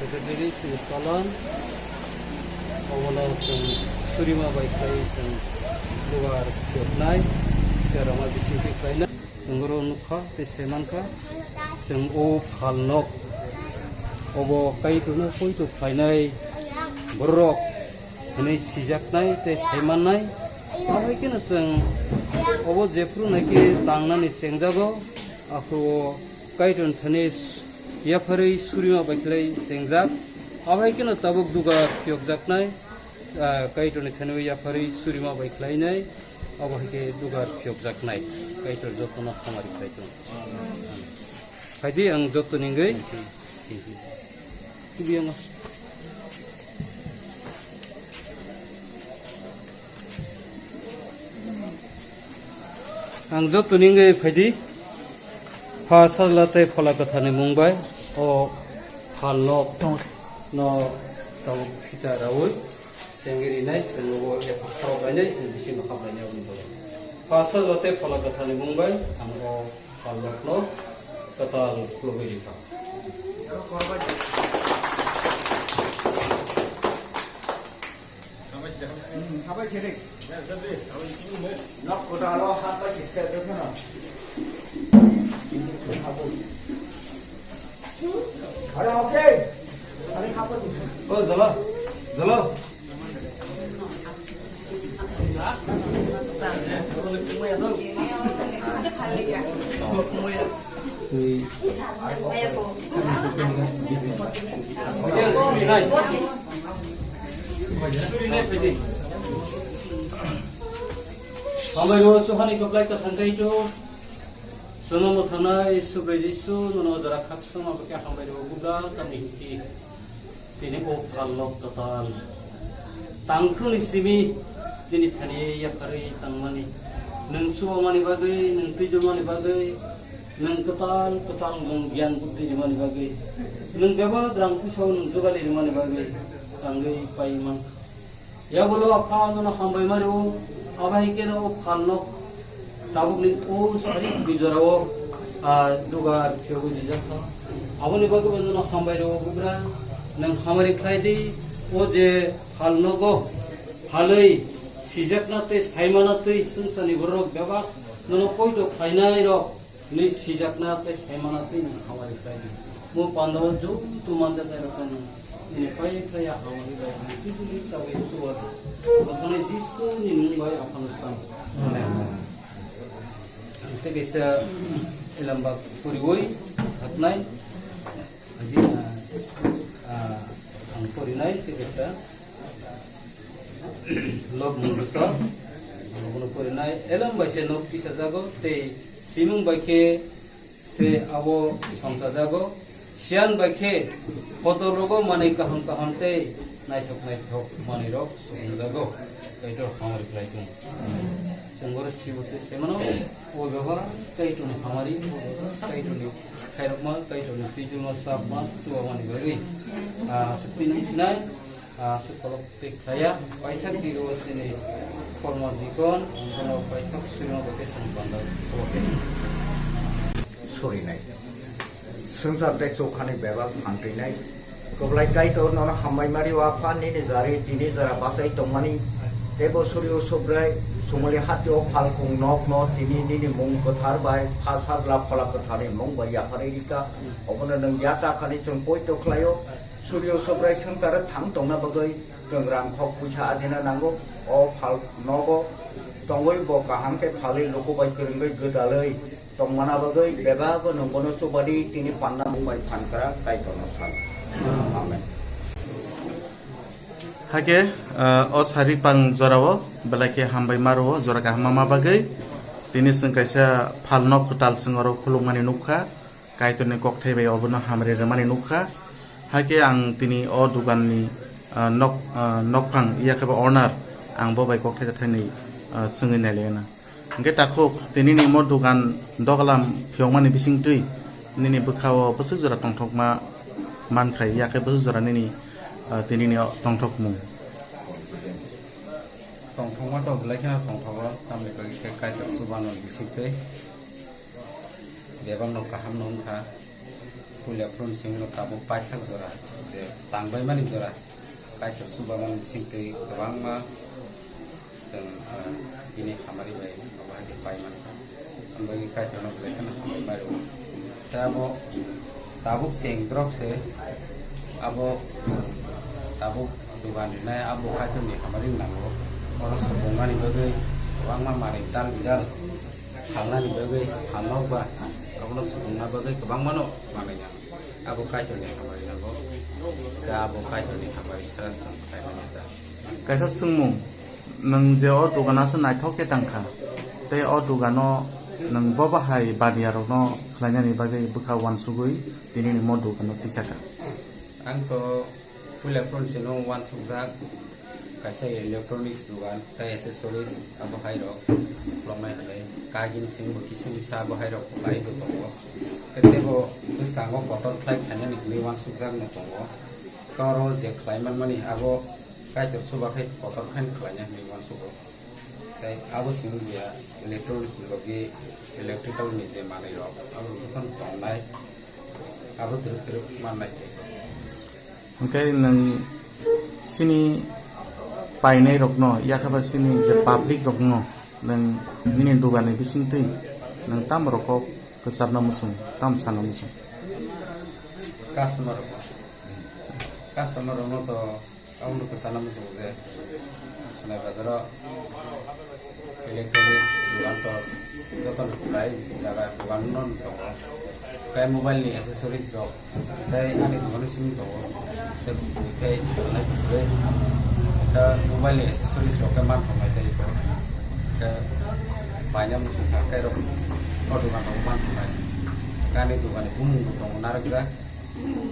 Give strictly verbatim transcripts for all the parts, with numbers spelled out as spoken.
February chwng tolon, obono chwng surima bai khlai chwng dugar jotnai, tei rama bisingtwi khlainai. Chwng oro nukha tei saimankha, chwng o phalnok obo Kaitorno poito khlainai bororok hwnwi sijaknai tei saimannai. Abai kheno chwng obo jephru naikhe tangnani chengjago, aphuru o Kaitorni thani yapharwi surima bai khlai chengjak. Abai kheno tabuk dugar phiyokjaknai, ah, Kaitorni thani yapharwi surima bai khlainai, abo hai khe dugar phiyokjaknai. Kaitor jotono hamari khlai tong. Phaidi ang joto ningwi. Thank you. Thank you. Tubiyango. Ang joto ningwi phaidi, Pha Sajla tei Phola Kwtharni mung bai o phalnok no tabuk phita raui tengwi rinai, chwng o epha khorok lainai, chwng bisingo hap lainai aboni bagwi. Pha Sajla tei Phola Kwtharni mung bai ang o phalnokno kwtal khulugwi rikha. Nok kwtal o hap bai se khe phano. Are, okay. Are, hap bai. O, jalo. Jalo. Hambai rw, suhani kwplai kwthang kaitor. Chwngno mwthangnai Subrai Jisu, nono jora khakchangma bai khe hambai rw, gubra tamni himthi. Tini o phalnok kwtal tangkhungni simi nini thani yapharwi tangmani, nwng chubamani bagwi, nwng twijlmani bagwi, nwng kwtal kwtal nwng giyan buddhi rimani bagwi, nwng bebak rang puisa o nwng jugali rimani bagwi tangwi pai mankha. Yagulo Apha nono hambai ma rw, abo hai kheno o phalnok tabukni o sari bijorao, ah, dugar phiyogwi rijak kha. Aboni bagwi bo nono hambai rw, bugra, nwng hamari khlai di, o je phalnogo phalwi sijakna tei saimana tei swngcharni borok bebak nono poito khlainai rok. Nini sijakna tei saimana tei nini hamari khlai di. Mo pandao joto manjaknai rokno nini pai khlai ya hamari bai nini tubuli sawi chuwa. Bothani Jisu ni mung bai aphano sam. Amen. Tei kaisa elambak puriwi haknai. Adi, ah, ah, ang porinai tei kaisa. Lok mung bwsa, bono porinai, elem bai se nok tisajago, tei simung bai khe se abo songchajago, siyan bai khe hotel rogo manwi kaham kaham tei naithok naithok manwi rok songjago, Kaitor hamari khlai thung. Chwng oro sibo tei se mano, o bebak Kaitorni hamari, o bebak Kaitorni khairokma, Kaitorni twijlma, chapma, chuwamani bagwi. Ah, aswk twi nung sinai, ah, aswk kolok twi khlaiya, paithak di o chini kormo dikon, bono paithak surima bo khe chwng panda. Surinai. Swngchar tei chokhani bebak phan twinai. Kwblai Kaitor nono hambai mari o Apha nini jari tini jora bachai tongmani. Teibo Suryo Subrai sumuli hati o phalkung nokno tini nini mung kwthar bai Pha Sajla Phola Kwtharni mung bai yapharwi rika. Obono nwng yachakhani chwng poito khlaio. Suryo Subrai swngcharo thang tongna bagwi chwng rang khok puisa ajina nango. O phal nogo tongwi bo kaham khe phalwi luku bai kwrwngwi gwdalwi tongmana bagwi bebago nwng bono chubadi tini panda mung bai phan kwrak Kaitorno sal. Amen. Hake, ah, o sari pang jorao belai khe hambai ma rwo, jora kaham ma bagwi. Tini chwng kaisa phalnok kwtal chwng oro khulukmani nukha. Kaitorni kokthai bai obono hamri rwmani nukha. Hakhe ang tini o doganni, ah, nok, ah, nokphang, yakhe bo owner, ang bo bai kokthai thaini, ah, swngwi nailaina. Hingke takhuk, tini ni mo dogan doglam phiyokmani bisingtwi nini bwkha o bwswk jora tongthokma mankhai, yakhe bwswk jora nini, ah, tini ni o tongthokmung? Tongthokma to belai kheno tongthogo, tamni bagwi khe Kaitor chubano bisingtwi. Bebakno kaham no wngkha. Puila phuru ni simi no tabuk paithak jora, je tangbaimani jora, Kaitor chubamani bisingtwi kwbangma chwng, ah, bini hamari bai abo hai khe pai mankha. Aboni bagwi Kaitorno belai kheno hambai mai rwo. Tei abo tabuk cheng drop se, abo chwng tabuk dugan rinai abo Kaitorni hamari nango. Oro supungmani bagwi kwbangma manwi dal bidal phalnani bagwi phalnok ba abono supungna bagwi kwbangmano manwi nango. Abo Kaitorni hamari nango. Tei abo Kaitorni hamari sara chwng khlaimani da. Kaisa swngmung, nwng je o dogan asa naithok khe tangkha, tei o dogano nwng bo bahai baniya rokno khlainani bagwi bwkha uansugwi tinini mo dogano tisaka. Ang to puila phuru chwngno uansukjak kaisa electronics dogan tei accessories abo hai rok khuloknai hinwi kagini simi bo kisa misa abo hai rok khlai bo tongo. Tei teibo bwskango kotor khlai khainani hinwi uansukjak no tongo. Tei oro je khlai manmani abo Kaitor chuba khe kotor khe khlaina hinwi uansugo. Tei abo simi ya electronics ni logi electrical ni je manwi rok abo jotono tongnai abo twrwk twrwk mannai tei. Hwnkhe nwng chini painai rokno yakha ba chini je public rokno nwng nini dogani bisingtwi nwng tamo rok kok kwcharna muchung, tamo sana muchung? Customer rokno, customer rokno to Aboni kwchana muchungo je Sonai Bazaro electronics dukan to joto ni kwplai jaga dukan no tongo. Tei mobile ni accessories rok tei ani dukan o simi tongo. Tei bwtwi tei nai kwrwi ta mobile ni accessories rok khe man tongnai tei ko. Tei paina muchung kha tei rok o dukan rok man tongnai. Tei ani dukan ni bumung bo tongo narwkjak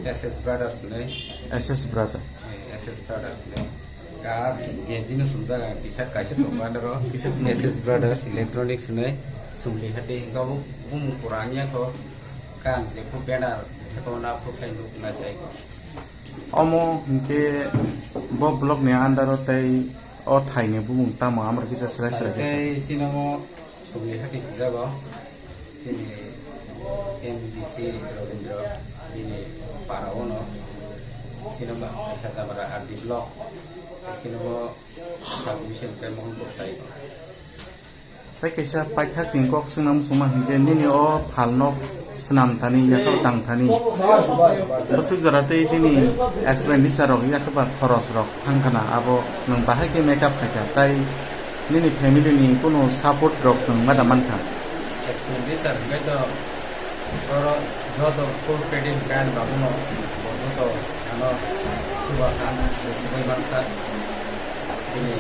S S Brothers hinwi. S S Brother. Eh, S S Brothers le. Ka genji no sumjak ang, T-shirt kaisa tongo anaro. S S Brothers Electronics hinwi sumli hati. Hingke bo bumung pura wngya kho. Ka ang jepho banner khe to na pho khlai nuk na jai kho. Omo hingke bo block ni under o tei o thai ni bumung tamo amar kisa srai srai kisa. Tei sinomo Sumli hati hijago chini M D C Robindro bini para ono chini ba Hajamara R D block chini bo submission khe mohon kok tai. Tei kaisa paithak ni kok swnam suma hinkhe nini o phalno swnam thani, yakho tang thani. Bwswk jora tei nini expenditure rok, yakhe ba khoros rok thang khana, abo nwng bahai khe make up khaikha, tai nini family ni kunu support rok nwng mada mankha? Expenditure hwnkhe to oro joto full paid in kind babuno bo joto ano chuba kha, je swbai mansa bini,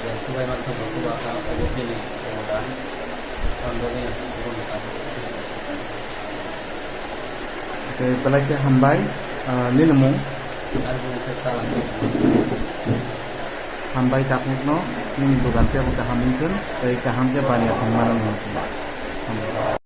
je swbai mansa bo chuba kha, obo bini obodan. Ang bagwi ang kubun kha. Tei belai khe hambai, ah, nini mung? Ang bini khe Chalang. Hambai takhukno, nini dugan tei kaham wngthun, tei kaham khe baniya thangmani wngthun. Hambai.